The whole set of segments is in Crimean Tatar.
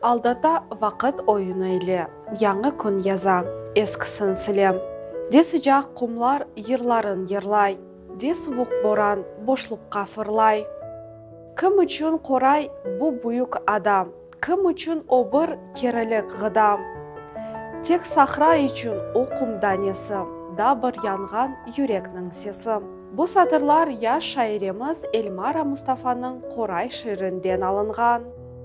Aldata vaqıt oyunı ile, Yañı kün yaza, eskisin sile. De sıcaq qumlar yırların yırlay, De suvuq boran boşluqqa fırlay. Kim içün qoray bu büyük ada, Kim içün o bir kerelik ğıda? Tek sahra içün o qum danesi, Da bir yanğan yürekniñ sesi. Bu satırlar yaş şairemiz Elmara Mustafanıñ Qoray şiirinden alınğan.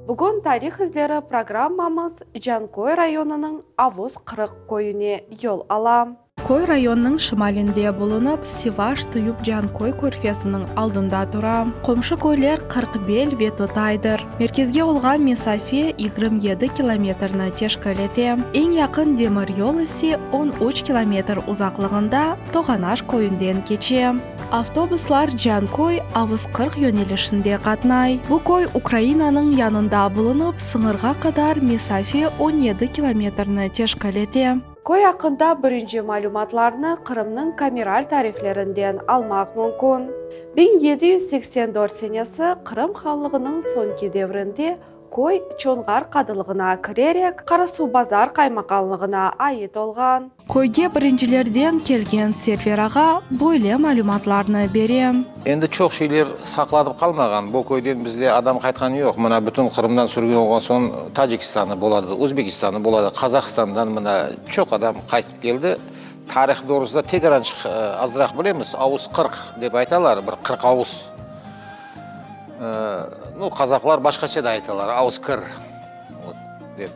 Bugün Tarih izleri programmamız Canköy rayonınıñ Avuz Qırıq köyüne yol ala. Köy rayonnıñ şimalinde bulunıp, Sivaş Tuyup Canköy körfeziniñ aldında tura. Qomşu köyler Qırqbel ve Totaydır. Merkezge olğan mesafe 27 kilometrni teşkil ete. Eñ yaqın demiryol ise 13 kilometr uzaqlığında Toğanaş köyünden keçe. Avtobuslar Canköy, Avuz 40 yönelişinde qatnay. Bu köy Ukrainanıñ yanında bulunıp, sıñırğa qadar mesafe 17 kilometrni teşkil ete. Köy aqqında birinci malümatlarnı Qırımnıñ kameral tariflerinden almaq mümkün. 1784 senesi Qırım hanlığınıñ soñki devrinde köy Çonğar qadılığına kirerek, Qarasuvbazar qaymaqanlığına ait olğan. Köyge birincilerden kelgen Server ağa böyle malümatlarnı bere. Endi çoq şeyler saqlanıp qalmağan. Bu köyden bizde adam qaytqanı yoq. Mına bütün Qırımdan sürgün olğan soñ Tacikistanı boladı, Özbekistanı boladı, Qazahstandan mına çoq adam qaytıp keldi. Tarih doğrusında tekrarançıq azraq bilemiz. Avuz 40 dep aytalar, bir 40 avuz. Nu, qazahlar başqaça da aytalar, avuz kır dep.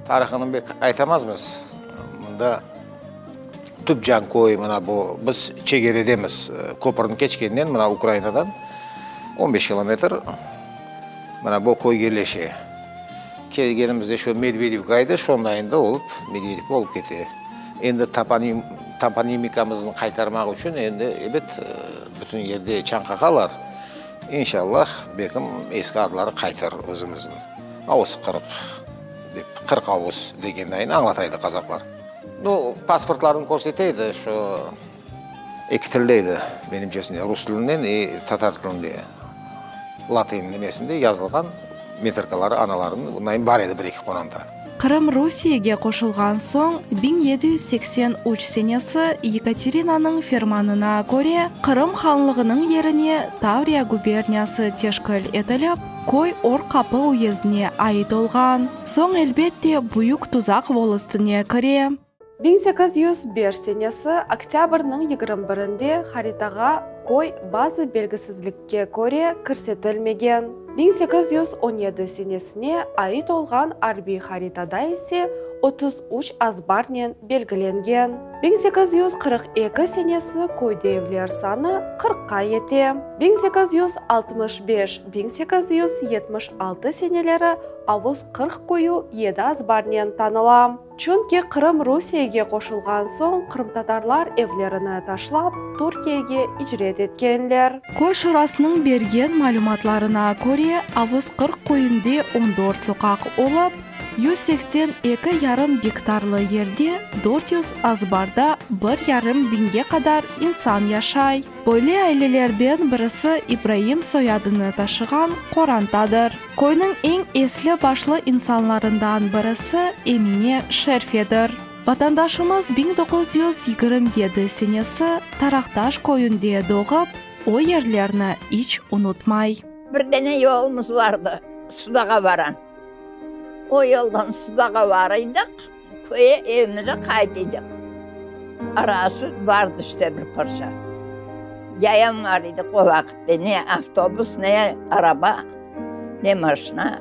Tarihını bek aytamazmız. Mında tüp Canköy, mına bu, biz çegeredemiz, köpürni keçkenden, mına Ukrainadan 15 kilometr, mına bu köy yerleşe. Kelgenimizde şu Medvedevka edi, şondayında olıp, Medvedevka olıp kete. Endi toponim, toponimikamıznı qaytarmaq içün endi, ebet, bütün yerde çañ qaqalar. İnşallah, belkim, eski adları qaytar özümizniñ. Avuz 40 dep, 40 avuz degendayin añlata edi qazaqlar. Nu, pasportlarını körsete edi, şu eki tilde edi, menimcesine, rus tilinden i tatar tilinde, latın nemesinde yazılğan metrikaları analarınıñ, bundayın bar edi bir-eki qoranta. Qırım Rusiyege qoşulğan soñ, 1783 senesi Yekaterinanıñ fermanına köre, Qırım hanlığınıñ yerine Tavriya guberniyası teşkil etilip, Köy Or Qapı uyezdine ait olğan, soñ, elbette, Büyük Tuzaq volostine kire. 1805 senesi oktâbrniñ 21-nde haritağa köy bazı belgisizlikke köre kirsetilmegen. 1817 senesine ait olğan arbiy haritada ise 33 azbarnen belgilengen. 1842 senesi köyde evler sanı qırqqa yete. 1865, 1876 seneleri Avuz 40 köyü yedi azbarnen tanıla. Çünki Qırım Rusiyege qoşulğan soñ qırımtatarlar evlerini taşlap, Türkiyege icret etkenler. Köy şurasınıñ bergen malümatlarına köre, Avuz 40 köyünde on dört soqaq olıp, 182 yarım gektarlı yerde 400 azbarda bir yarım biñge qadar insan yaşay. Böyle ailelerden birisi İbraim soyadını taşığan qorantadır. Köyniñ eñ esli-başlı insanlarından birisi Emine Şerfedir. Vatandaşımız 1927 senesi Taraqtaş köyünde doğıp, o yerlerni iç unutmay. Bir dene yolumız vardı, Sudağa varan. O yoldan Sudağa varıydıq, köye evimize qaytıydıq. Arası vardı işte bir parça. Yayan varıydıq o vaqıtte, ne avtobus, ne araba, ne maşina.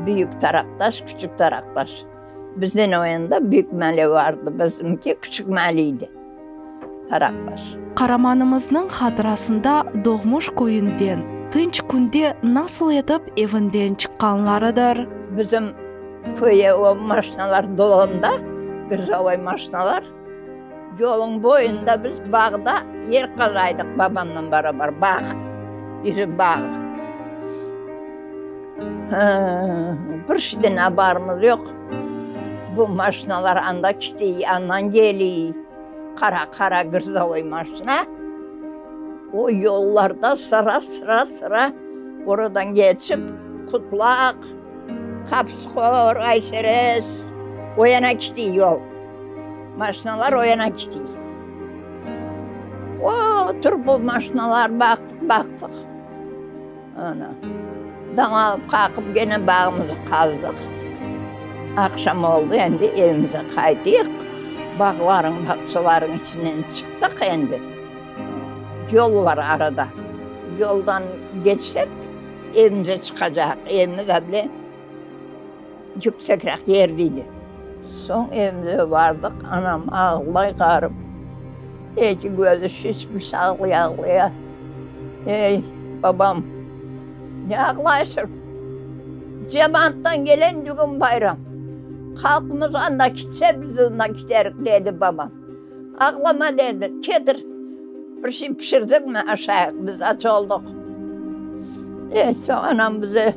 Büyük Taraqtaş, Küçük Taraqtaş. Bizden o yanda Büyük Male vardı, bizimki Küçük Male idi, Taraqtaş. Qaramanımıznıñ hatırasında doğmuş köyünden, tınç künde nasıl etip evinden çıqqanlarıdır. Bizim köye o maşinalar dolanda, gruzavoy maşinalar, yolunıñ boyunda biz bağda yer qazaydıq babamnen beraber, bağ, yüzüm bağı. Bir şeyden haberimiz yoq. Bu maşinalar anda kete, andan kele, qara-qara gruzavoy maşina. O yollarda sıra-sıra-sıra oradan keçip, Qutlaq. Qapsıqor, Ayserez, o yana kiti yol. Maşinalar o yana kiti. Oturıp o maşinalar baqtıq, baqtıq. Ana, dañ alıp qalqıp gene bağımızı qazdıq. Aqşam oldı, endi evimize qaytıyıq. Bağlarıñ, bağçalarıñ içinden çıqtıq endi. Yol bar arada. Yoldan keçsek, evimize çıqacaq. Evimiz able yüksekrak yerde edi. Soñ evimize bardıq, anam ağlay qarıp, eki közü şişmiş ağlay-ağlaya, Ey, babam, ne ağlaysıñ? Cemaattan gelen dügün bayram. Halqımız anda kitse, biz de onda kiterik, dedi babam. Ağlama, dedi, ketir, bir şey pişirdiñmi, aşayıq, biz aç olduq. E, soñ anam bize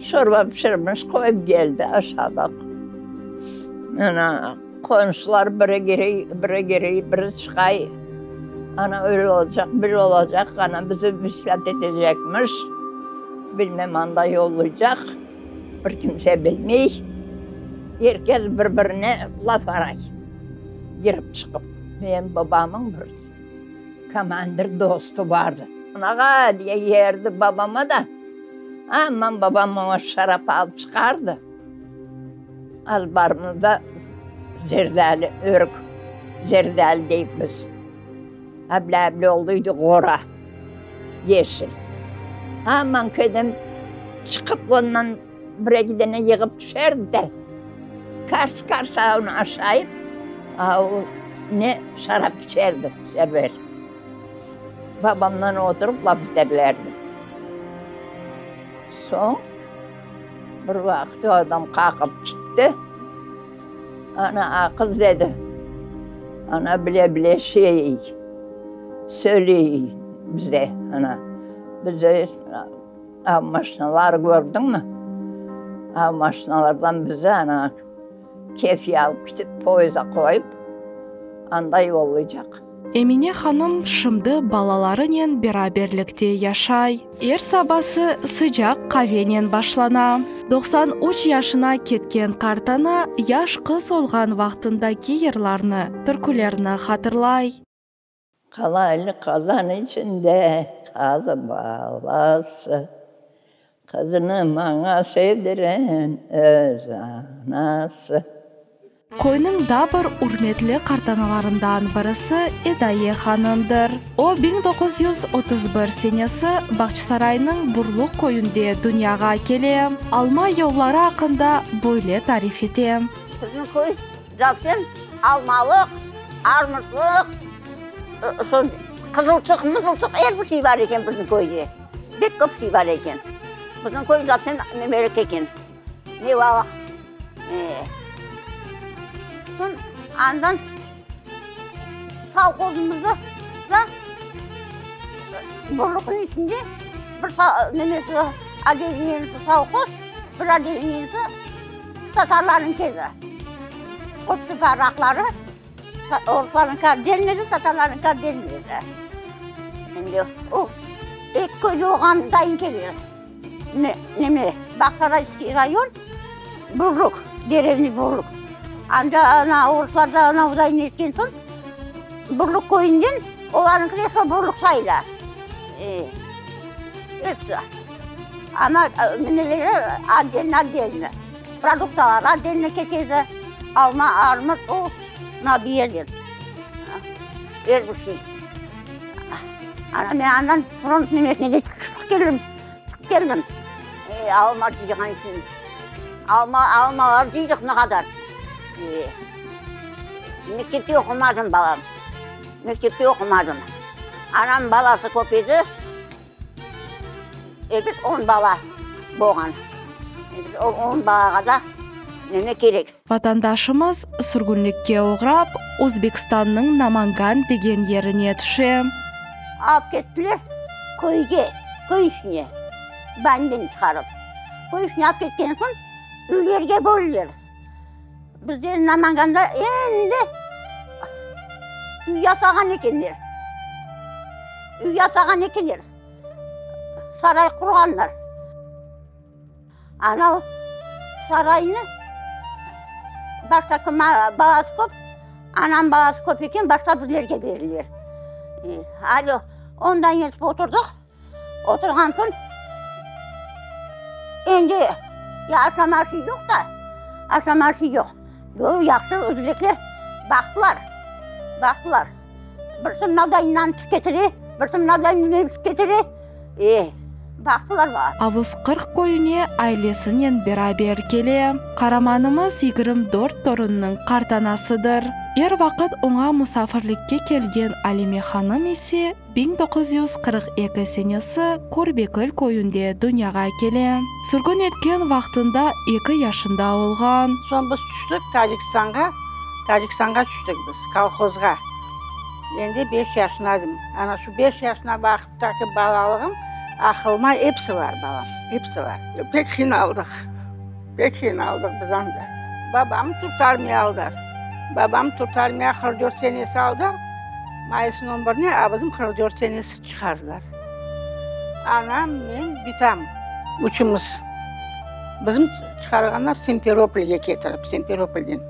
şorba pişirmiş, qoyıp keldi, aşadıq. Ana, qonşular biri kirey, biri kirey, biri çıqay. Ana, öyle olacaq, böyle olacaq, ana, bizi vislat etecekmiş, bilmem anda yollaycaq, bir kimse bilmey. Er kes bir-birine laf aray. Girip çıqıp, menim babamıñ bir komandir dostu bardı. Ağa, diye yerdi babama da, aman babam oña şarap alıp çıqardı. Azbarımızda zerdali, örük, zerdali deyik biz. Able-able olduydı qora, yeşil. Aman kedem çıqıp ondan Bir-eki dene yığıp tüşerdi de, kars-kars avnı aşayıp, av ne şarap içerdi, Server. Babamdan oturıp laf eterlerdi. Soñ, bir vaqıt o adam qalqıp kitti. Ana, aqız dedi. Ana bile-bile şey söyley bize, ana, bize. Av maşinalar kördiñmi? Av maşinalardan bizi ana Kefiye alıp ketip, poyezda qoyıp, anda yollaycaq. Emine hanım şimdi balalarınen beraberlikte yaşay. Er sabası sıcaq qavenen başlana. 93 yaşına ketken qartana yaş qız olğan vaqtındaki yırlarnı, türkülerni hatırlay. Qalaylı qazan içinde qazı balası, Qızını maña sevdiren öz anası. Köyniñ daa bir ürmetli qartanalarından birisi Edaye hanımdır. O, 1931 senesi Bağçasaraynıñ Burluq köyünde dünyağa kele. Alma yolları aqqında böyle tarif ete. Bizim köy Zaten almalıq, armutlıq, soñ qızılçıq, mızılçıq er bir şey bar eken bizim köyde. Pek köp şey bar eken. Bizim köy zaten memerek eken. Mevalıq. Soñ andan kolhozımızda da Burluqnıñ içinde bir nemesi, otdeleniesi kolhoz, bir otdeleniesi Tatarlarnıñ kezi. Qopçu paraqları oruslarnıñki otdelno edi, tatarlarnıñki otdelno edi. Şimdi o eki köyde olğan dayın kezi. Ne, neme, Bağçasarayskiy rayon, Burluk, derevnâ Burluk. Anda ana oruslar da ana udayın etken soñ, Burluk köyünden olarnıñki de şo Burluk sayıla. E, episi. Amma nemeleri otdelno, otdelno. Produktalar otdelno ketedi, alma, armut, o, mına bu yerden. Er bir şey. Ana men andan front nemesine de çıqıp keldim, çıqıp keldim. Alma cıyğan içün. Alma, almalar cıydıq ne qadar. Mektepte oqumadım, balam. Mektepte oqumadım. Anam balası köp edi. Ebet, on bala bolğan. Ebet, o on balağa da neme kerek. Vatandaşımız sürgünlikke oğrap, Özbekistannıñ Namangan degen yerine tüşe. Alıp kettiler köyge, köy içine, banden çıqarıp. Köy içine alıp ketken soñ, üylerge böldiler. Bizde Namanganda endi üy yasağan ekenler. Üy yasağan ekenler. Saray qurğanlar. Anav. Saraynı başta kim balası köp, anam balası köp eken, başta bizlerge berdiler. Alo, ondan yetip oturdıq. Oturğan soñ endi ya aşama-aşı yoq da, aşama-aşı yoq. Bu yahşı özbekler baqtılar, baqtılar. Birisi mınadayından süt ketire, birisi mınadayından süt ketire. E, baqtılar bağa. Avuz 40 köyüne ailesinen beraber kele. Qaramanımız 24 torunnıñ qartanasıdır. Er vaqıt oña musafirlikke kelgen Alime hanım ise 1942 senesi Körbekül köyünde dünyağa kele. Sürgün etken vaqtında eki yaşında olğan. Soñ biz tüştik Tacikistanğa, Tacikistanğa tüştik biz, kolhozğa. Endi beş yaşında edim. Ana şu beş yaşına vaqıttaki balalığım aqılıma episi bar, balam, episi bar. Pek qıynaldıq, pek qıynaldıq biz anda. Babam Türk aldılar. Babam Türk armiya 44 senesi aldı. Mayısnıñ on birine, a bizim 44 senesi çıqardılar. Anam, men, bitam, üçümiz. Bizim çıqarğanlar Simferopolge ketirip, Simferopolden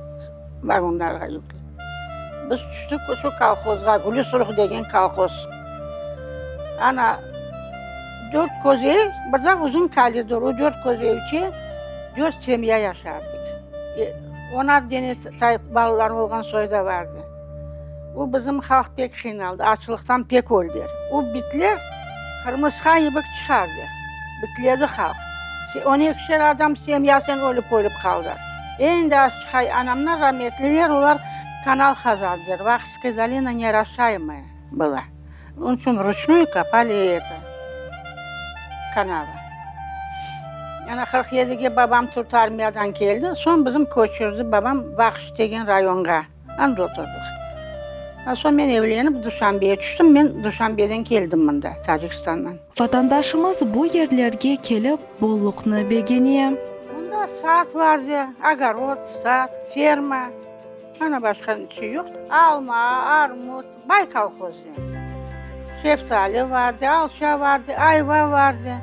vagonlarğa yüklep. Biz tüştik şu kolhozğa, Gülü Surh degen kolhoz. Ana, dört köz ev, bir de uzun koridor, o dört köz evçe dört semya yaşardık. Onar dene balalar olğan soy da vardı. O bizim halq pek qıynaldı, açlıqtan pek öldiler. O bitler qırmısqa yibik çıqardı, bitledi halq. On ekişer adam semyasınen ölip-ölip qaldılar. Endi aş çıqay, anamlar rametliler, olar kanal qazardılar, Vahşskaya zalina neoraşaemaya была. Onıñ içün vruçnuyu kopali eto, kanava. Ana 47-ge babam Türk armiyadan keldi, soñ bizim köçürdi babam Vahş degen rayonğa. Anda oturdıq. Soñ men evlenip Duşanbeye tüştim, men Duşanbeden keldim mında, Tacikistandan. Vatandaşımız bu yerlerge kelip, bolluqnı begene. Mında sad vardı, ogorod, sad, ferma, ana başqa şey yoq. Alma, armut, bay kolhozı. Şeftali vardı, alça vardı, ayva vardı,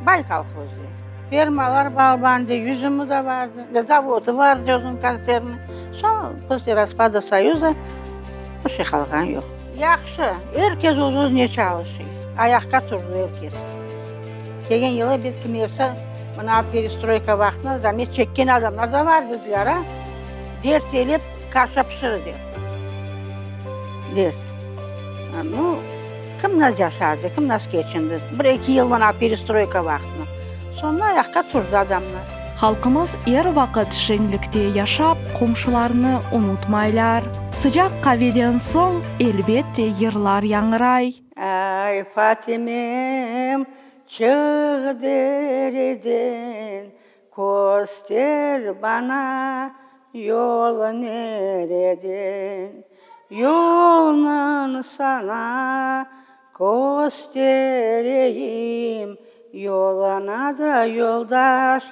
bay kolhozı. Fermalar bağbandı, yüzümi de vardı, zavodı vardı özüniñ konservni. Soñ, после raspada Soyuza, bir şey qalğanı yoq. Yahşı, er kes öz-özüne çalışıy, ayaqqa turdı er kes. Kelgen yılı biz kimerse, mına perestroyka vaqtında zamet çekken adamlar da var dediler, a, dert elep kaşa pişirdi, dert. Nu, kim nasıl yaşardı, kim nasıl keçindi, bir-eki yıl mına perestroyka vaqtında. Soñra ayaqqa turdı adamlar. Halqımız er vaqıt şeñlikte yaşap, qomşularını unutmaylar. Sıcaq qaveden soñ, elbette, yırlar yañğıray. Ay, Fatimem, çıq dereden, Köster bana yol nereden, Yolnıñ sana Köstereyim, yoluna da yoldaş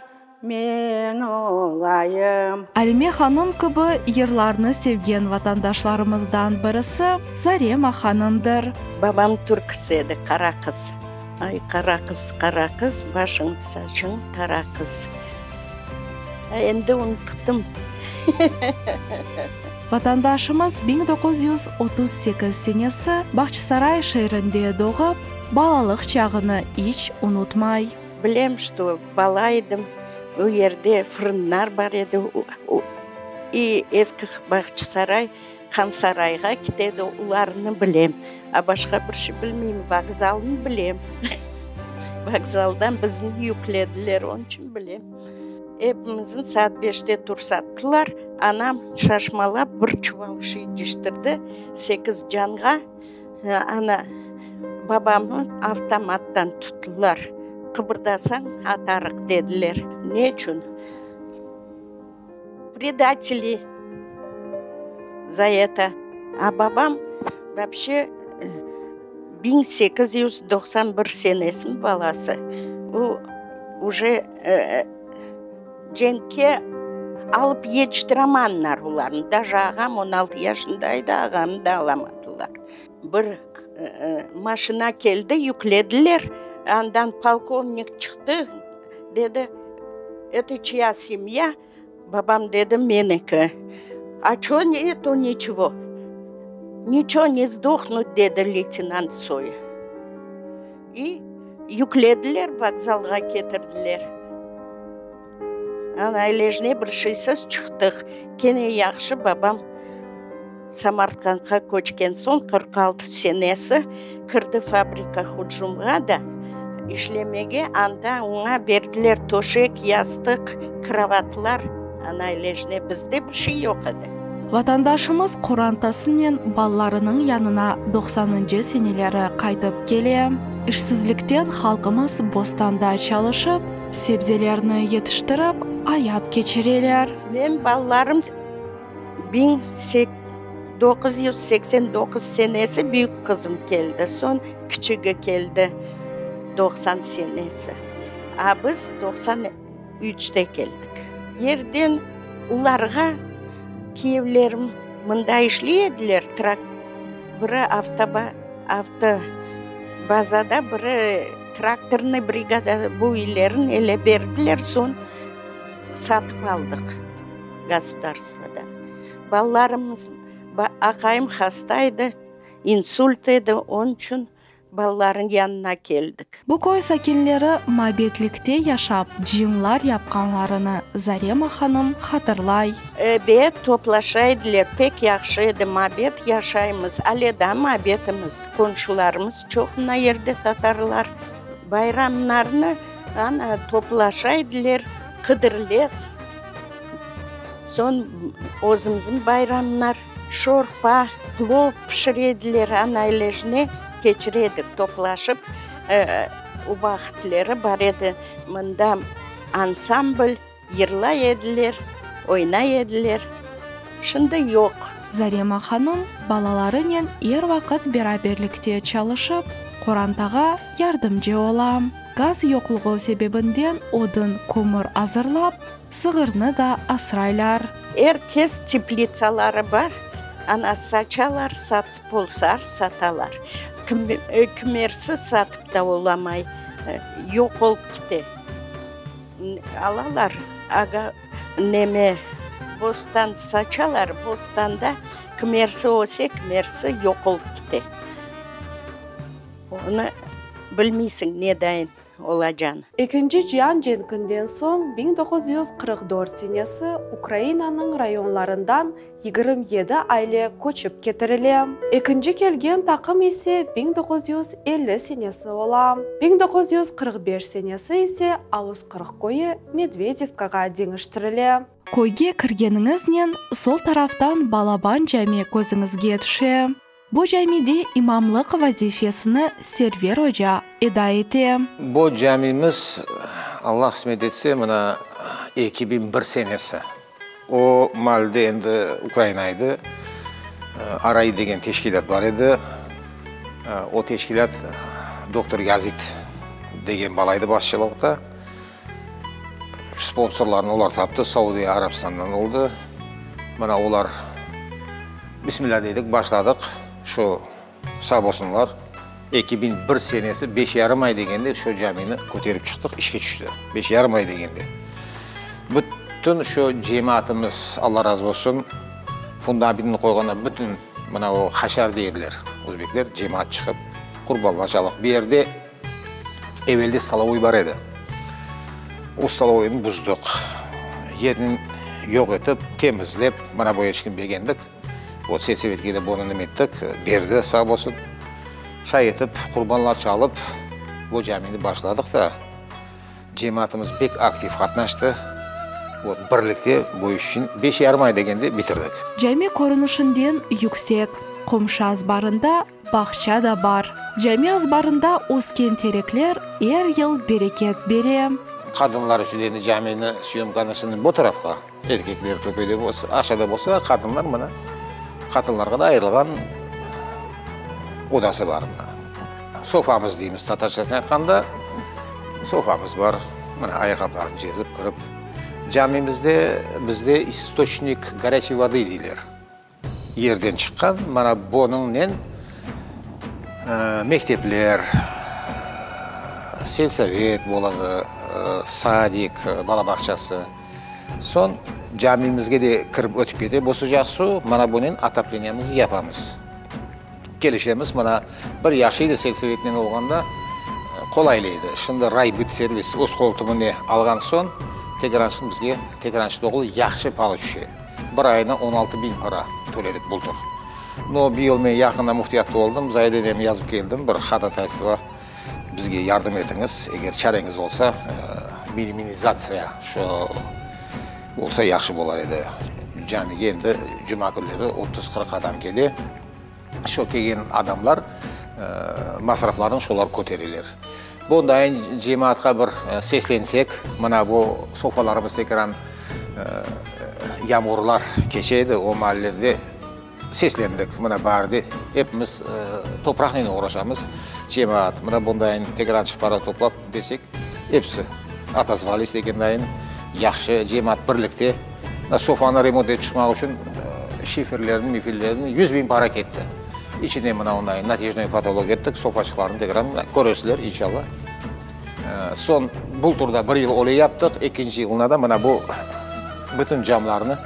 men olayım. Alime hanım kibi yırlarnı sevgen vatandaşlarımızdan birisi Zarema hanımdır. Babam türküsi edi, Qara qız. Ay, qara qız, qara qız, başıñ, saçıñ tara qız. Endi unutqtım. Vatandaşımız 1938 senesi Bağçasaray şeerinde doğıp, balalıq çağını iç unutmay. Bilem, şto bala edim, o yerde fırınlar bar edi, i eski Bağçasaray Hansarayğa kite edi, olarnı bilem. A başqa bir şey bilmeyim, vokzalnı bilem. Vokzaldan bizni yüklediler, onıñ içün bilem. Epimizni saat beşte tursattılar. Anam şaşmalap bir çuval şiy ciştirdi, sekiz canğa. Ana, babamnı avtomattan tuttılar. Qıbırdasañ, atarıq, dediler. Ne içün? Predateli za eto. A babam vapşe 1891 senesiniñ balası. O uje cenkke alıp yetiştiramanlar olarnı. Daje ağam 16 yaşında edi, ağamnı da alamadılar. Bir maşina keldi, yüklediler. Andan polkovnik çıqtı, dedi. Eto çiya semya? Babam dedi, Meniki. A ço netu niçego? Niço ne sdohnut, dedi leytenant soyu. İ yüklediler, vokzalğa ketirdiler. Ana, ilejne bir şeysiz çıqtıq. Kene yahşı, babam Samarqandqa köçken soñ, 46 senesi, kirdi fabrika hucumğa da işlemege, anda oña berdiler töşek, yastıq, krovatlar, ana, ilejne bizde bir şey yoq edi. Vatandaşımız qorantasınen balalarınıñ yanına doqsanıncı seneleri qaytıp kele. İşsizlikten halqımız bostanda çalışıp, sebzelerni yetiştirip, ayat keçireler. Men balalarım 1989 senesi büyük qızım keldi, soñ kiçigi keldi 90 senesi. A biz 93-te keldik. Yerden olarğa kiyevlerim mında işley ediler, biri avtobazada, biri traktornıy brigada, bu iylerin ele berdiler, soñ satıp aldıq. Gosudarstvodan. Balalarımız, aqayım hasta edi, insult edi, onıñ içün balalarnıñ yanına keldik. Bu köy sakinleri mabetlikte yaşap, cıyınlar yapqanlarını Zarema hanım hatırlay. Ebet, toplaşa ediler, pek yahşı edi, mabet yaşaymız, ale daa mabetimiz, qonşularımız çoq mına yerde tatarlar, bayramlarnı ana toplaşa ediler, Qıdırlez, soñ özümizniñ bayramlar, şorpa, plov pişire ediler, ana ilejne keçire edik toplaşıp. O vaqıtları bar edi mında ansambl, yırlay ediler, oynay ediler, şimdi yoq. Zarema hanım balalarınen er vaqıt beraberlikte çalışıp, qorantağa yardımcı ola. Gaz yoqluğı sebebinden odun, kömür azırlap, sığırnı da asraylar. Er kes teplitsaları bar, ana saçalar, satıp olsar, satalar. Kimersi satıp da olamay, yoq olıp kite. Alalar, aga, neme, bostan saçalar, bostanda kimersi öse, kimersi yoq olıp kite. Onı bilmeysiñ ne dayın olacağını. Ekinci cian cenkinden soñ 1944 senesi Ukrainanıñ rayonlarından 27 aile köçip ketirile. Ekinci kelgen taqım ise 1950 senesi ola. 1945 senesi ise Avuz Qırq köyü Medvedevkağa deñiştirile. Köyge kirgeniñiznen sol taraftan balaban cami közüñizge tüşe. Bu camide imamlıq vazifesini Server oca eda ete. Bu camimiz, Allah qısmet etse, mına 2001 senesi, o maalde endi Ukraina edi, ARAİ degen teşkilât bar edi, o teşkilât doktor Yazid degen bala edi başçılıqta, Sponsorlarnı olar taptı, Saudiya Arabstanından oldı. Mına olar, Bismillâ dedik, başladıq. Şu, sağ bolsunlar, 2001 senesi beş yarım ay degende şu camini köterip çıqtıq, işke tüşti. Beş yarım ay degende. Bütün şu cemaatımız, Alla razı olsun, fundamentini qoyğanda bütün mına o haşar dey ediler özbekler, cemaat çıqıp, qurbanlar çalıq. Bir yerde Evelde stolovoy bar edi. O stolovoynı buzdıq. Yerini yoq etip, temizlep, mına bu eşikni begendik. O selsovetke de bunı neme ettik, berdi, sağ bolsun. Şay etip, qurbanlar çalıp, bu camini başladıq da, cemaatımız pek aktiv qatnaştı. Vot, birlikte bu iş içün beş yarım ay degende bitirdik. Cami körünişinden yüksek, qomşu azbarında Bağça da bar. Cami azbarında ösken terekler er yıl bereket bere. Qadınlar içün endi camini syomkanısını bu tarafqa, erkekler töpede bolsa, aşağıda bolsa, qadınlar mına, qadınlarğa da ayırılğan odası bar mına. Sofamız deymiz tatarçasını aytqanda, sofamız bar, mına ayaqqaplarını cezip kirip. Camimizde bizde istoçnik gorâçey vodı deyler. Yerden çıqqan, mana bunıñnen mektepler, Selsovet boladı, sadik, bala bağçası. Soñ camimizge de kirip ötip kete bu sıcaq suv, mana bunen otopleniyamıznı yapamız. Kelişemiz, mına bir yahşı edi selsovetnen olğanda, qolaylı edi. Şimdi Raybıtservis öz qoltumıne alğan soñ, tekrançıq bizge, tekrançıq doğul, yahşı palı tüşe. Bir ayına 16 biñ para töledik bultır. No, bıyıl men yaqında müftiyatta oldım, zaявleniemi yazıp keldim, bir hodataystvo, bizge yardım etiñiz, eger çareñiz olsa, minimizatsiya şu olsa yahşı bolar edi. Camige endi cuma künleri 30-40 adam kele, şu kelgen adamlar masraflarını şolar kötereler. Bundayın cemaatqa bir seslensek, mına bu sofalarımız tekrar yağmurlar keçe edi, o maallerde seslendik, mına baarde epimiz topraqnen oğraşamız, cemaat, mına bundayın tekrar para toplap desek, episi otozvalis degendayın, yahşı cemaat birlikte, mına sofanı remont etip çıqmaq içün şiferlerini, miferlerini 100 biñ para ketti. İçine mına onday natejnoy potolok ettik, sofaçıqlarnı tekrar körersizler, inşallah. Soñ bulturda bir yıl öyle yaptıq, ekinci yılına da mına bu bütün camlarnı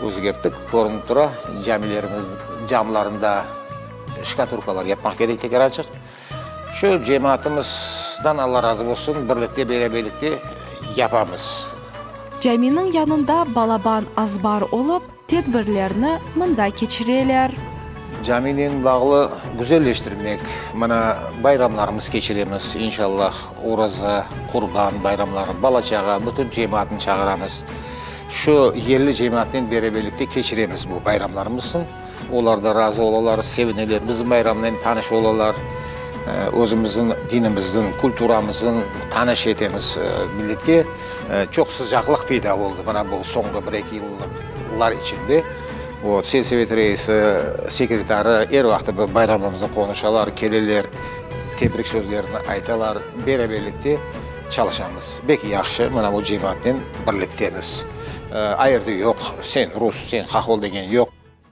özgerttik, körünip tura, camilerimiz camlarında şkaturkalar yapmaq kerek tekrar açıq. Şu cemaatımızdan Alla razı olsun, birlikte, beraberlikte yapamız. Caminiñ yanında balaban azbar olıp, tedbirlerni mında keçireler. Caminen bağlı güzelleştirmek, mına bayramlarımız keçiremiz, inşallah, Oraza, Qurban bayramları, bala-çağa, bütün cemaatnı çağıramız. Şu yerli cemaatnen beraberlikte keçiremiz bu bayramlarımıznı. Olar da razı olalar, sevineler, bizim bayramnen tanış olalar. Özümizniñ dinimizniñ, kulturamıznıñ tanış etemiz milletke. Çoq sıcaqlıq peyda oldı mına bu soñki bir-eki yıllar içinde. Vot, selsovet reisi, sekretarı er vaqıt bu bayramımıznı qonuşalar, keleler, tebrik sözlerini aytalar, beraberlikte çalışamız. Bek yahşı, mına bu cemaatnen birliktemiz. Ayırdı yoq, sen rus, sen hahol degen yoq.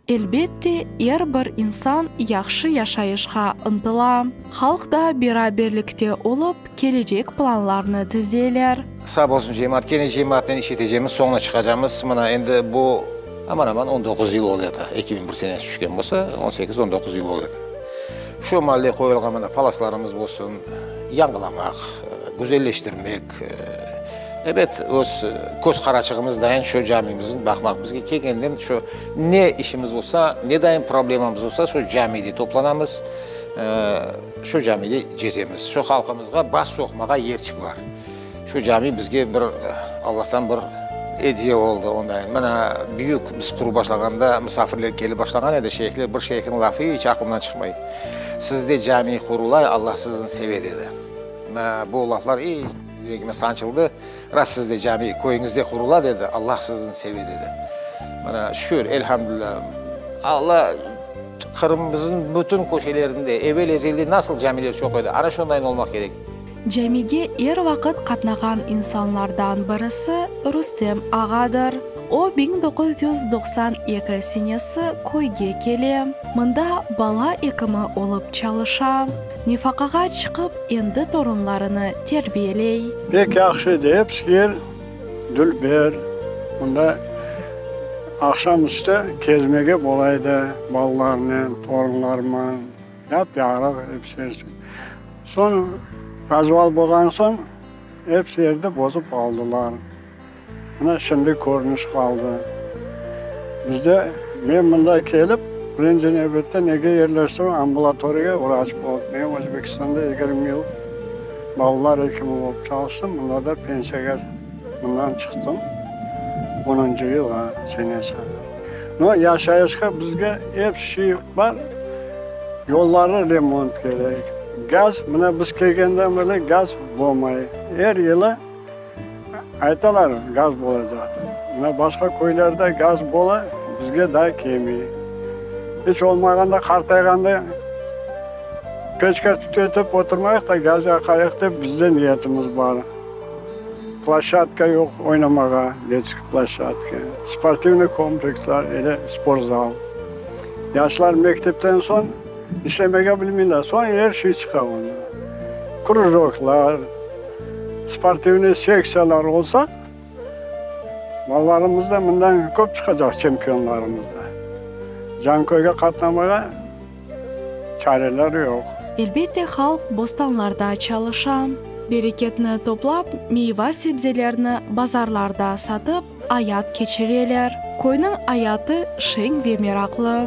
Elbette, er bir insan yahşı yaşayışqa ıntıla. Halq da beraberlikte olıp, kelecek planlarnı tizeler. Sağ bolsun cemaat, kene cemaatnen iş etecemiz, soñuna çıqacamız. Mına endi bu aman-aman 19 yıl olyata, 2001 senesi tüşken bolsa, on sekiz, on doquz yıl olyata. Şu maalde qoyulğan mına palaslarımız bolsun, yañılamaq, güzelleştirmek, ebet, öz köz qaraçığımız dayın şu camimizni baqmaq. Bizge kelgenden şu ne işimiz olsa, ne dayın problemamız olsa, şu camide toplanamız, şu camide cezemiz. Şu halqımızğa baş soqmağa yerçik bar. Şu cami bizge bir Allahtan bir ediye oldı. Onday mına büyük biz qurıp başlağanda misafirler kelip başlağan edi, şeyhler. Bir şeyhniñ lafı iç aqlımdan çıqmay. Sizde cami qurulay, Allah sizni seve, dedi. Mına bu laflar iç yüregime sançıldı. Rast sizde cami köyüñizde qurula, dedi, Allah sizni seve, dedi. Mına şükür, elhamdülilâ, Alla Qırımımıznıñ bütün köşelerinde evel-ezelde nasıl camiler çoq edi, ana şondayın olmaq kerek. Camige er vaqıt qatnağan insanlardan birisi Rustem ağadır. O, 1992 senesi köyge kele, mında bala ekimi olıp çalışa. Nefaqağa çıqıp, endi torunlarını terbiyeley. Pek yahşı edi, episi yer dülber, mında aqşam üstü kezmege bola edi balalarnen, torunlarman, yap-yarıq episi yer. Soñ razval bolğan soñ episi yerdi bozıp aldılar. Mına şimdi körüniş qaldı. Bizde, men mında kelip, birinci nevbette nege yerleştim, ambulatoriyağa vraç olıp. Men Özbekistanda 20 yıl balalar ekimi olıp çalıştım, mında da pensiyağa mından çıqtım, onuncı yıl, ha, senesi. No, yaşayışqa bizge ep şey bar, yolları remont kerek, gaz, mına biz kelgenden beri gaz bolmay, er yılı Aytalar, gaz bolacaq dep. Mına başqa köylerde gaz bola, bizge daa kelmey. İç olmağanda qartayğanda peçka tütetip oturmayıq da, gaz yaqayıq dep bizde niyetimiz bar. Ploşçadka yoq oynamağa, detskiy ploşçadka. Sportivnıy kompleksler ile sportzal. Yaşlar mektepten soñ işlemege bilmeyler, soñ er şey çıqa onda. Krujoklar. Sportivnıy sektsiyalar olsa, balalarımız da mından köp çıqacaq çempionlarımız da. Canköyge qatnamağa çareler yoq. Elbette, halq bostanlarda çalışa. Bereketni toplap, meyva-sebzelerni bazarlarda satıp, ayat keçireler. Köyniñ ayatı şeñ ve meraqlı.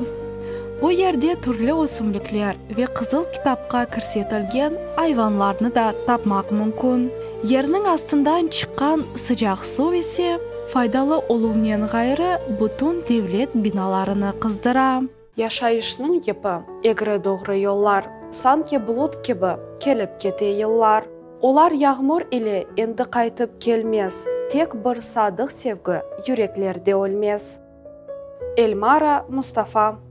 Bu yerde türlü ösümlikler ve Qızıl kitapqa kirsetilgen ayvanlarnı da tapmaq mümkün. Yerniñ astından çıqqan sıcaq suv ise, faydalı oluvnen ğayrı, bütün devlet binalarını qızdıra. Yaşayışnıñ yipi, egri-doğru yollar, Sanki bulut kibi kelip kete yıllar. Olar yağmur ile endi qaytıp kelmez, Tek bir sadıq sevgi yüreklerde ölmez. Elmara Mustafa.